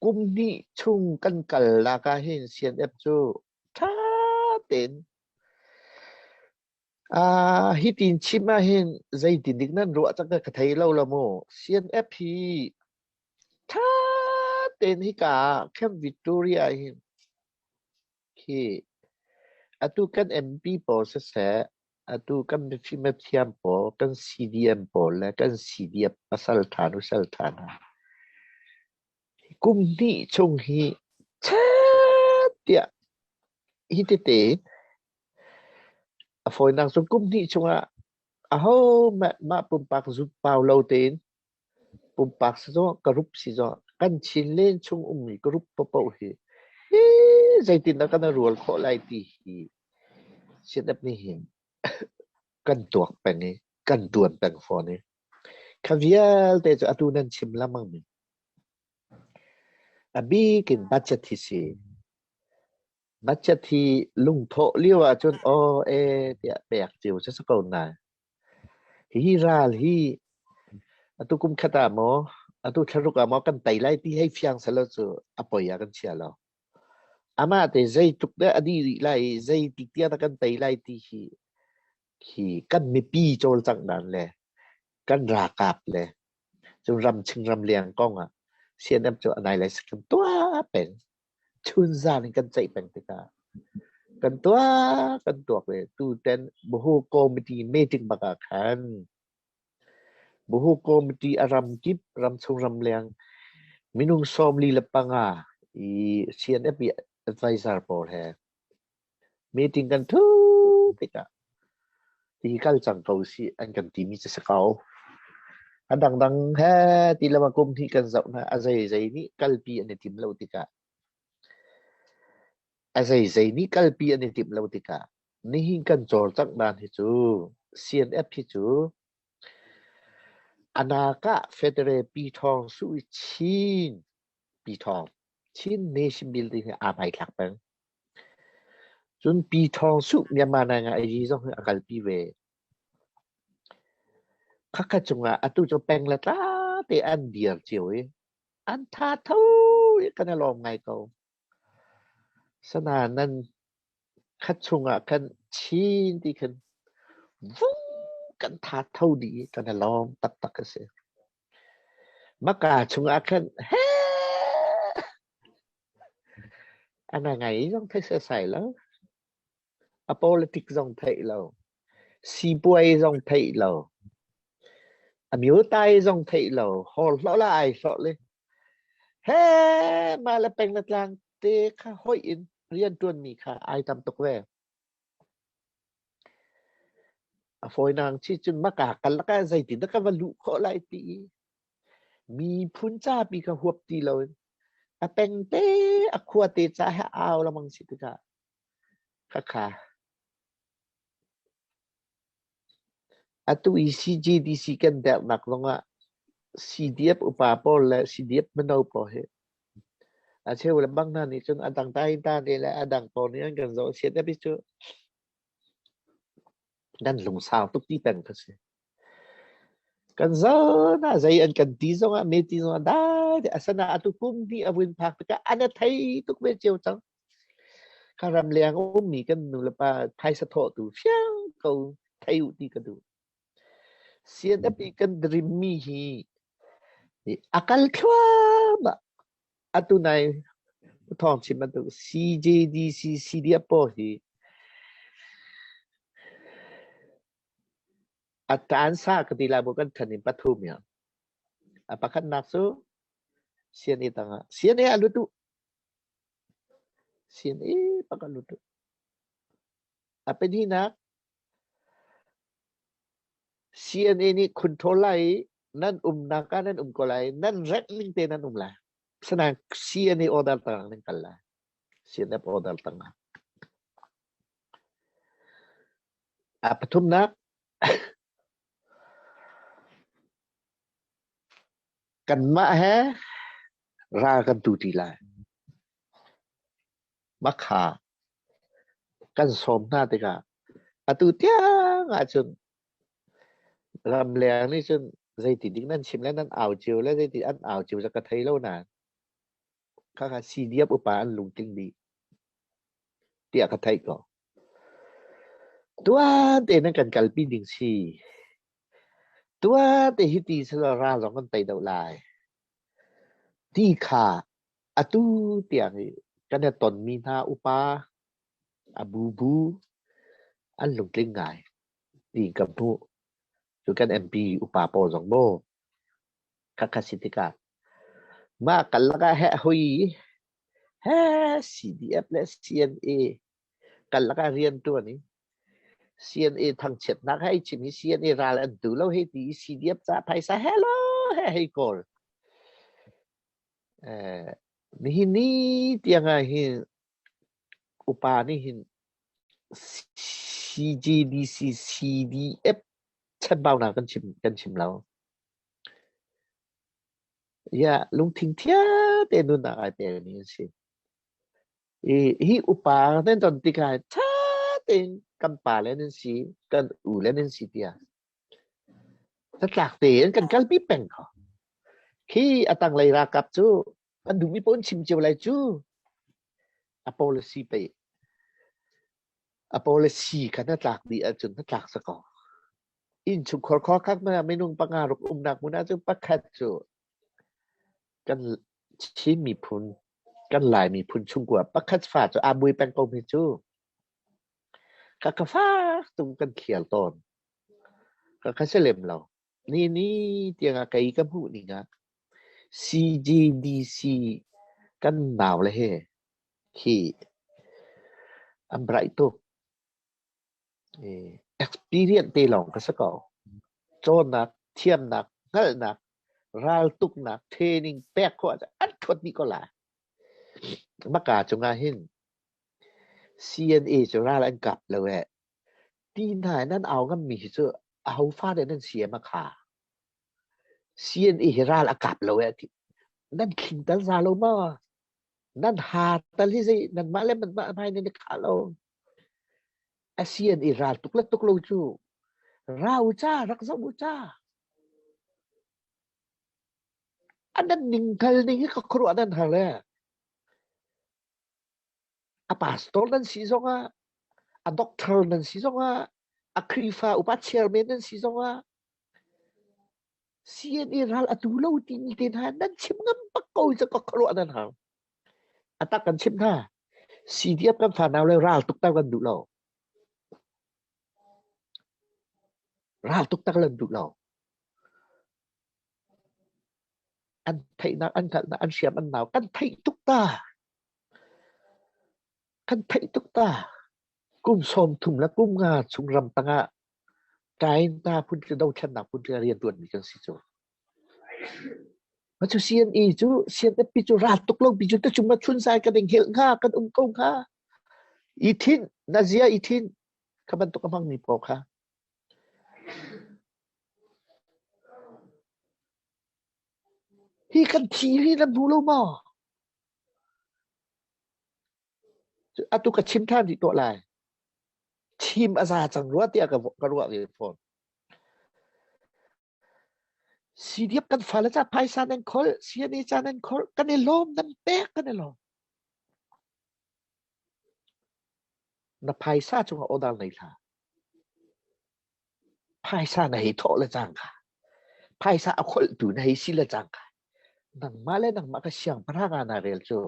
Kum hnih chung kan kalnak ah hin CNF cu ṭha tein hitin chim ahhin zeitin dik nan ruah cang ka thei lo la mu. CNF hi ṭha tein hika ah Camp Victoria hin khi atu kan MP pawl siseh, atu kan mifim thiam pawl, kan CDM pawl le kan CDF pasal ṭha nusal ṭha hna kum hnih chung hi chet tiah hi tete a fawinak cu kum hnih chungah aho mah pumpak zumhpau lo tein pumpak si zong ka rup si zong kan Chinland chung ummi ka rup paohpaoh hi hi zeitindah kan rual khawh lai ti hi CNF nih hin kan tuak peng i kan tuan peng fawn i kha vialte cu atu nan chim lengmang mi a bik in budget hi si. Budget hi lungthawh lio ahcun aw e tiah pek cio si ko nain hi ral hi atu kum khat ah maw atu thlaruk ah maw kan tei lai ti hei fiang selaw cu a poi ah kan chia lo. Amah te zeitluk dah a dih rih lai i zeitik tiang dah kan tei lai ti hi hi kan mipi cawlcangh dan le kan ralkap le cun ramching ramleng kong ah CNF cu a nai lai kan tuah peng. Chunzan in kan ceih peng tikah kan tuah kan tuak le tuten Buhu committee meeting bak ah khan Buhu committee a ramkip ramchung ramleng minung 45 i CNF i advisor pawl he meeting kan thu tikah ti kal cang ko si an kan timi cu si ko. A dangdang he ti lama kum hnih kan zoh hna a zeizei nih kalpi an i tim lo tikah a zeizei nih kalpi an i timh lo tikah nihin kan cawlcangh dan hi cu CNF hi cu anakah Federal Pi Thawng Sui Chin Pi Thawng Chin Nation Building hi aa hmaithlak peng. Cun Pi Thawng Suh Myanmar ngai ayi zong hi a kalpi ve. Khakha cungah atu cu peng le tla te an dir cio i an tha tho i kan i lawm ngai ko. Sana nan khat chungah khan chin ti khan vung kan tha tho dih i kan i lawm taktak a si. Maka chungah khan he ana ngai zong thei sesai lo. A politic zong theih lo. Sipuai zong theih lo. A myotai zong theih lo. Hor hloh la ai hloh le. He mah le peng le tlang te kha hoih in rian ṭuanmi kha ai tam tuk ve. A fawinak chi cun maka kal lakah zeitin dah ka va luh khawh lai ti i miphun capi kha huap ti loin a peng te a khua te ca he au lengmang si tikah khakha atu i CGDC kan derhnak zongah CDF upa pawl le CDF mino pawl hi a cheu le bang hna nih cun a dang ta ta ne le a dang pawl nih an kan zoh CDF hi cu nan lungsau tuk ti peng kha si. Kan zon ah zei an kan ti zongah me ti zongah dai te asana atu kum hnih a vun phak tikah an a thei tuk ve cio cang. Kha ram leng ummi kan nu le pa phaisa thawh tu fiang ko thei u ti ka duh. CNF i kan dream mi hi a kal thluahmah. Atu nai thawng chim bantuk CJDC CDF pawl hi a taan sa ka ti lai maw kan ṭhen in pathum ya. A pakhatnak cu CNA tangah CNA a lut u. CNA pak a lut u. A pahnihnak CNA nih control lai i nan umnak ah nan um ko lai nan rank ning te nan um lai. Sanain CNA order tangah nan kal lai. CNF order tangah. A pathumnak kanmah he ral kan tu ṭi lai. Makha kan sawm hna tikah atu tiang ahcun ramleng nih cun zeiti ding nan chim le nan au cio le zeiti an au cio cu ka thei lo nain. Khakha CDF upa an lungtling dih tiah ka theih ko. Tuan tein an kan kalpi ding si. Tuan te hi ti selaw ral zong kan tei deuh lai. Ti kha atu tiang i kan i tonmi hna upa a bubu an lungtling ngai ti ka hmuh. Cu kan MP upa pawl zong maw khakha si tikah mah kal lakah heh hoi he CDF le CNA kal lakah rian ṭuan i CNA thangchiatnak hei chim hi CNA ral an tu lo hei ti i CDF ca phaisa hello he hei kawl. Eh, nihin ni tiang ah hin upa nih hin CGDC CDF chanbaunak kan chim lo. Ya lungthin thia te nunnak ai pek mi an si. I hi upa nan ton tikah ṭha tein kan pa le nan si, kan u le nan si tiah hnatlak tein kan kalpi peng kho. Khi a tanglei ralkap cu an duhmi paoh an chim cio lai cu. A policy pei a policy kha hnatlak dih ahcun hnatlak si ko. Innchungkhar khuakhat minung panga ruk umnak hmun ahcun pakhat cu kan Chin miphun, kan Lai miphun chungkhar pakhat fa cu aa buai peng ko mi cu ka ka fak tung kan khial tawn. Ka kha si lem lo. Ni ni tiang ah kei ka hmuh ning ah CGDC kan nau le he khi an bright tuk. Experience te lawng ka si ko. Cawnnak, thiamnak, hngalhnak, raltuknak, training pek khawh ahcun an ṭhuat dih ko lai. Maka cungah hin CNA cu ral an kap lo eh. Ti hna in an au ngammi hi cu aho fa dah nan si eh makha. CNA hi ral a kap lo eh ti. Nan thling tal za lo maw? Nan ha tal hi zei nanmah le nanmah hmai nan i khah lo. A CNA ral tuk le tuk lo cu ra u ca rak zoh u ca. A nan ning hngal ning hi ka khuaruah nan har le. A pastor nan si zongah, a doctor nan si zongah, a Khrihfa upa chairman nan si zongah, CNA ral a tu lo timi te hna nan chim ngam bak ko cu ka khuaruah nan har. A tak kan chim hna. CDF kan fanau le ral tuk tak kan duh lo. Ral tuk tak lan duh lo. An theihnak, an hngalhnak, an hriam, an nau kan theih tuk ta. Kan theih tuk ta. Kum 30 le kum nga chung ram tangah kain ta phun tle dothlennak phun tle rian tuan mi kan si cu. Ma cu CNE cu CNF pi cu ral tuk lo pi cu te chung ma chun sai kan ing helh hnga kan um ko hnga. I thin na zia i thin kha bantuk a hmang mi pawl kha. Hi kan thi hi nan hmu lo maw? Atu ka chim ṭhan rih tuah lai. Chim a za cang rua tiah ka ruah ve fawn. CDF kan fale ca phaisa nan kholh, CNA ca nan kholh, kan i lawm, nan pek kan i lawm. Na phaisa cungah odal nei hlah. Phaisa na hei thawh le cangka. Phaisa a kholhtu na hei si le cangka. Nangmah le nangmah ka siangpahrang ah naa rel cu.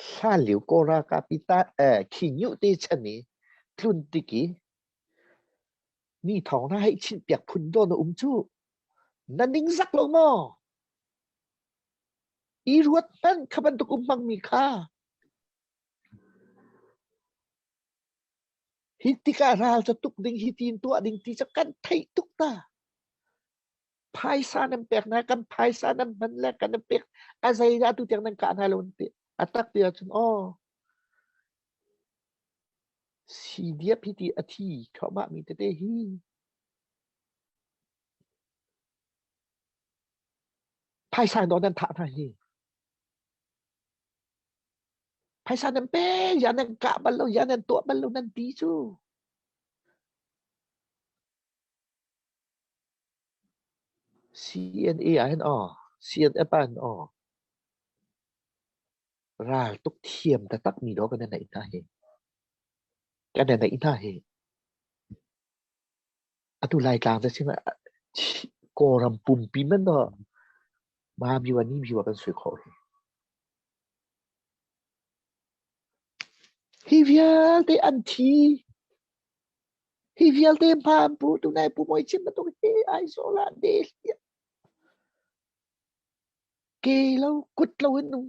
Hlan lio Kawl ralkap i ta eh khinyuh te chan i tlun tik i mi thawng na hei chinh piak phun daw na um cu. Na ningzak lo maw? I ruat hmanh kha bantuk um hmangmi kha. Hi tikah ral cu tuk ding hi tiin tuah ding ti cu kan theih tuk ta. Phaisa nan pek hna kan phaisa nan hman le kan nan pek a zeidah tu tiang nan kah hna lo ti a tak ti ahcun aw CDF hi ti a thi thluahmah mi tete hi phaisa dawh nan thah hna hi Phaisa nan pe, ya nan kah bal lo, ya nan tuah bal lo nan ti cu. CNA ah hin aw, CNF ah hin aw. Ral tuk thiam taktak mi dawh kan i neih hna hi. Kan i neih hna hi. Atu Laitlang cu chim Kawlram pumpi man dawh ma byu ni byu kan sui khawh hi. Hi vialte an thi. Hi vialte hma an pu tunai pu moi chim bantuk hi Aizawl ah Delhi ah ke lo kut lo in um.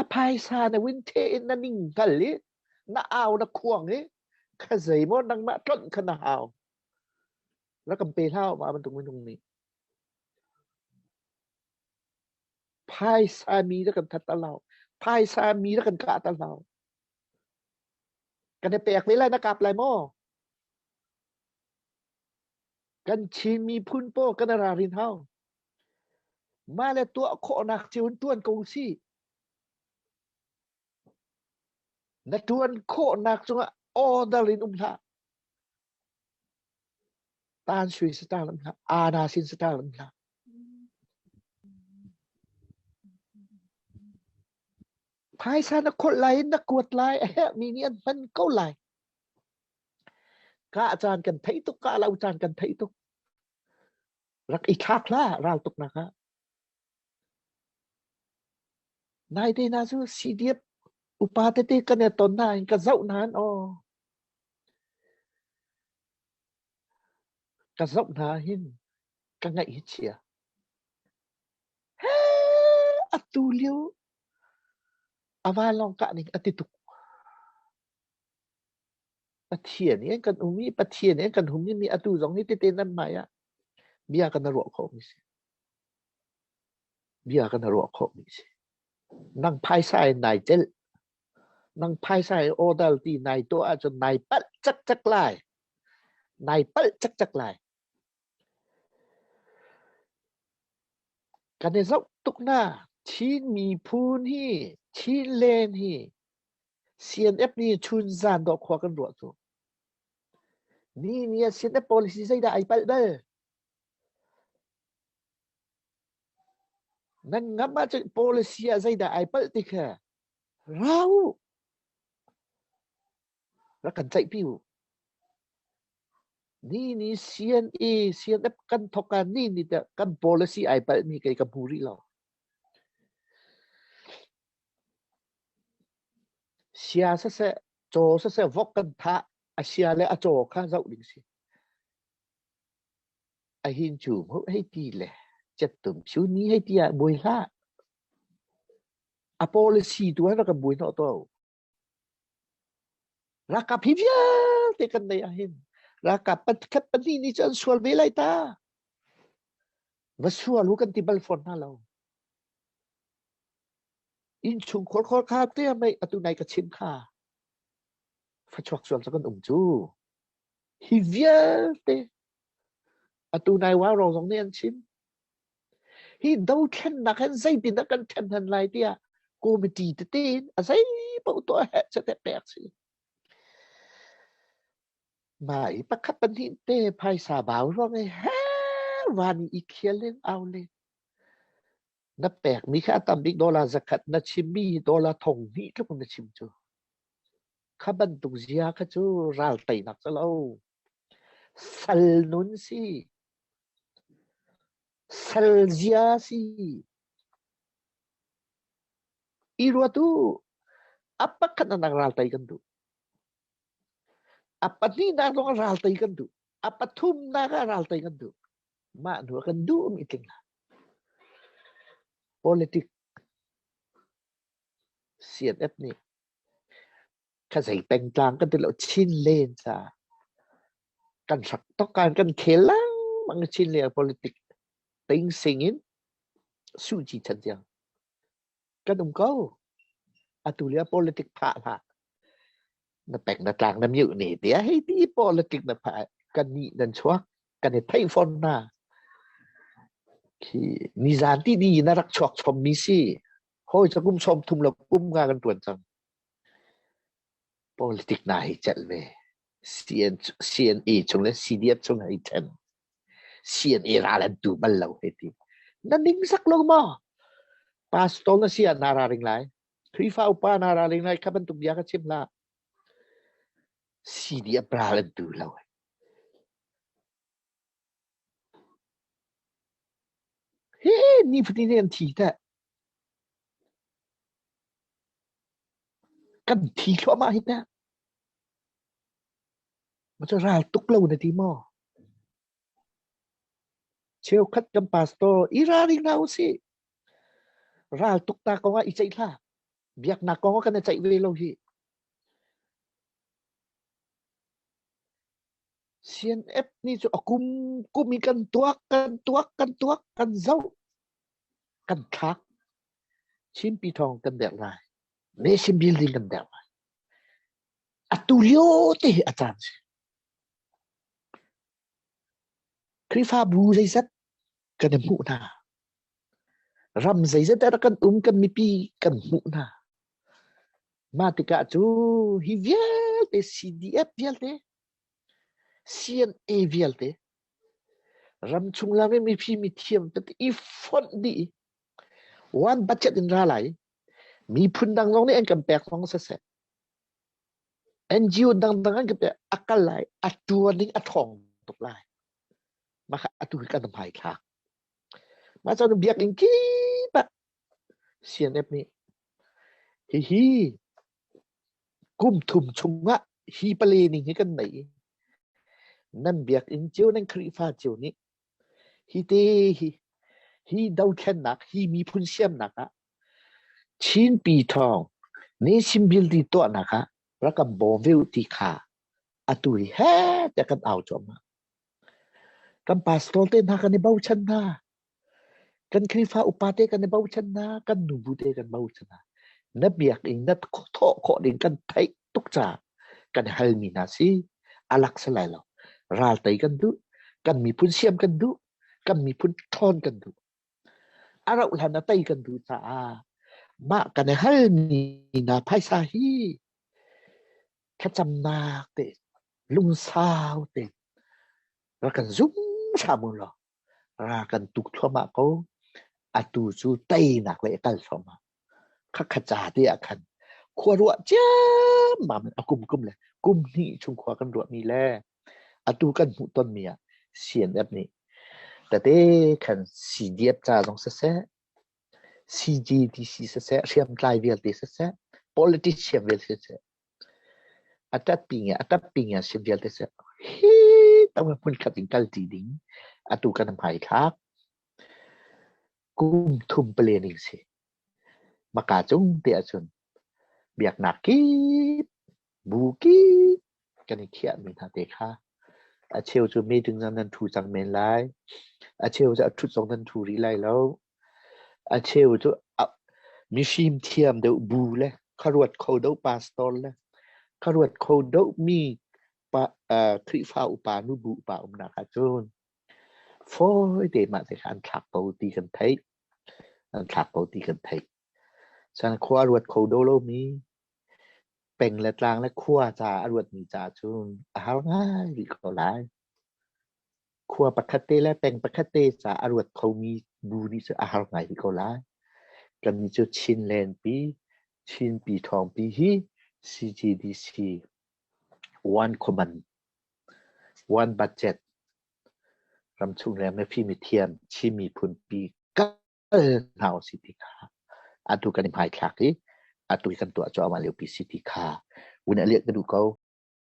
A phaisa na win the in na ning hngal i na au na khuang i kha zei maw nangmah tlonh kha na hau. Rak kan pe hlah mah bantuk minung nih. Phaisa mi rak kan that ta lo. Phaisa mi rak kan kah ta lo. Kan i pek ve lai na kap lai maw? Kan Chin miphun paw kan i ralrin hau. Mah le tuah khawhnak cio in ṭuan ko usih. Na ṭuan khawhnak cungah order in um hlah. Tan sui satal um hlah. Ana sin satal um hlah. Phaisa na kholh lai in na kuat lai a herhmi nih an hman ko lai. Kah caan kan theih tuk, kah lo caan kan theih tuk. Rak i thlak hlah raltuknak ah. Naite hna cu CDF upa tete kan i ton hna in ka zoh hna in aw. Ka zoh hna hin ka ngaih hi chia. He atu lio a vanlawng kah ning a ti tuk. Pathian i an kan um i Pathian i an kan hum mi atu zong hi tete nan hmai ah bia kan ruah khawh mi si. Bia kan ruah khawh mi si. Nang phaisa in nai celh. Nang phaisa in order ti nai tuah ahcun nai palh cakcak lai. Nai palh cakcak lai. Kan i zoh tuk na Chin miphun hi Chin len hi CNF nih chun zan dawh khua kan ruah cu. Ni ni ah CNF policy zeidah ai palh bal? Nan ngam ahcun policy ah zeidah ai palh ti kha ra u. Rak kan ceihpi u. Ni ni CNA CNF kan thawk ah ni ni te kan policy ai palhmi kei ka hmu rih lo. Sia siseh, caw siseh, vok kan thah, a sia le a caw kha zoh ding si. A hin cu hei ti le cettum phu ni hei ti ah buai hlah. A policy tu han rak kan buai hnawh to. Ralkap hi vialte kan nei ahhin ralkap pakhat pahnih nih cun an sual ve lai ta. Va sual u kan ti bal fawn hna lo. Innchung khor khor kha te mei atu nai ka chim kha. Fachuak sual cu kan um cu. Hi vialte atu nai wa rong zong nih an chim. Hi dothlennak hin zeitindah kan ṭhen han lai tiah committee tete in a zei paoh tuah heh cete pek si. Mah i pakhat pahnih te phaisa bau ruang i he van i khial in au len. Na pekmi kha a tam bik dollar zakhat na chimmi hi dollar thong hnih tluk na chim cu. Kha bantuk zia kha cu ral teinak cu lo. Sal nun si. Sal zia si. I ruat u. A pakhat na ral tei kan duh. A pahnihnak zong ah ral tei kan duh. A pathumnak ah ral tei kan duh. Mah hnu ah kan duh mi tling la. Politic CNF nih kha zei pengtlang kan ti lo Chin len ca kan rak tok kan khel lengmang Chin le politic ting sing in Suh Ci chan tiang kan um ko. Atu lio politic phah hlah. Na pek na tlang na mute ni tiah hei ti politic na phah kan nih nan chuak kan i theih fawn hna. Khi nizan ti ni na rak chuak chom mi si. Hawi ca kum sawm thum le kum nga kan tuan cang. Politic na hi celh ve. CN, CNA chung le CDF chung hei then. CNA ral an tu bal lo hei ti. Na ning sak lo maw? Pastor na si ah naa ralring lai. Khrihfa upa naa ralring lai. Kha bantuk bia ka chim hlah. CDF ral an tu lo. Hi nifatin an thi teh. Kan thi thluahmah hi teh. Ma cu ral tuk lo na ti maw? Cheukhat kan pastor i ralring hna usih. Ral tuk ta kong ah i ceih hlah. Biaknak kong ah kan i ceih ve lo hi. CNF nih cu a kum kum i kan tuak kan tuak kan tuak kan zoh kan thlak. Chinpi thawng kan derh lai. Nation building kan derh lai. Atu lio te hi a caan si. Khrihfabu zeizat kan i hmuh hna. Ram zeizat dah kan um kan mipi kan hmuh hna. Mah tikah cu hi vialte CDF vialte CNA vialte ramchung lam i mipi mithiam tete i fonh dih i one budget in ra lai miphun dang zong nih an kan pek zong siseh NGO dangdang an kan pek a kal lai a tuan ding a ṭhawng tuk lai mah kha atu hi kan hmai thlak mah cun biakinn kip ah CNF nih hihi kum thum chungah hi pale ning hi kan nei i nan biakinn cio nan Khrihfa cio nih hi te hi hi dothlennak hi miphun siamnak ah Chinpi thawng nation building tuahnak ah rak kan bawm ve u ti kha atu hi heh tiah kan au cuahmah. Kan pastor te hna kan i bochan hna. Kan Khrihfa upa te kan i bochan hna. Kan nubu te kan bochan hna. Na biakinn na thawh khawh ding kan theih tuk caah kan halmi hna si. A lak si lai lo. Ral tei kan duh. Kan miphun siam kan duh. Kan miphun ṭhawn kan duh. A rauh hlan ah tei kan duh caah mah kan i halmi hna phaisa hi thlacamnak te lungsau te rak kan zum hram u law ra kan tuk thluahmah ko. Atu cu teinak lei a kal thluahmah. Khakha ca te ah khan khua ruah ciammam in a kum kum le kum hnih chung khua kan ruahmi le atu kan hmuh tonmi ah CNF nih tete khan CDF ca zong siseh, CGDC siseh, hriamtlai vialte siseh, politician vialte siseh, a ṭatpi nge a tappi nge si vialte siseh, hi tam hmun khat in kalṭi ding atu kan hmai thlak. Kum thum planning si. Maka cung te ahcun biaknak kip bu kip kan i khiahmi hna te kha a cheu cu meeting zong nan ṭhu cang men lai. A cheu cu a ṭhut zong nan ṭhu rih lai lo. A cheu cu mifim thiam deuh bu le khuaruat kho deuh pastor le khuaruat kho deuh mi pa, uh, Khrihfa upa nubu upa umnak ahcun fawi te mah te kha an thlak ko ti kan theih. An thlak ko ti kan theih. San khua ruat kho do lomi peng le tlang le khua ca a ruatmi ca cun a har ngai rih ko lai. Khua pakhat te le peng pakhat te ca a ruat khomi bu nih cu a har ngai rih ko lai. Kannih cu Chinland pi, Chinpi ṭhawngpi hi CGDC one command, one budget ramchung le mifim mithiam Chin miphun pi kal hna usih ti kha atu kan i hmaithlak i atu hi kan tuah cuahmah liopi si ti kha vun a liah ka duh ko.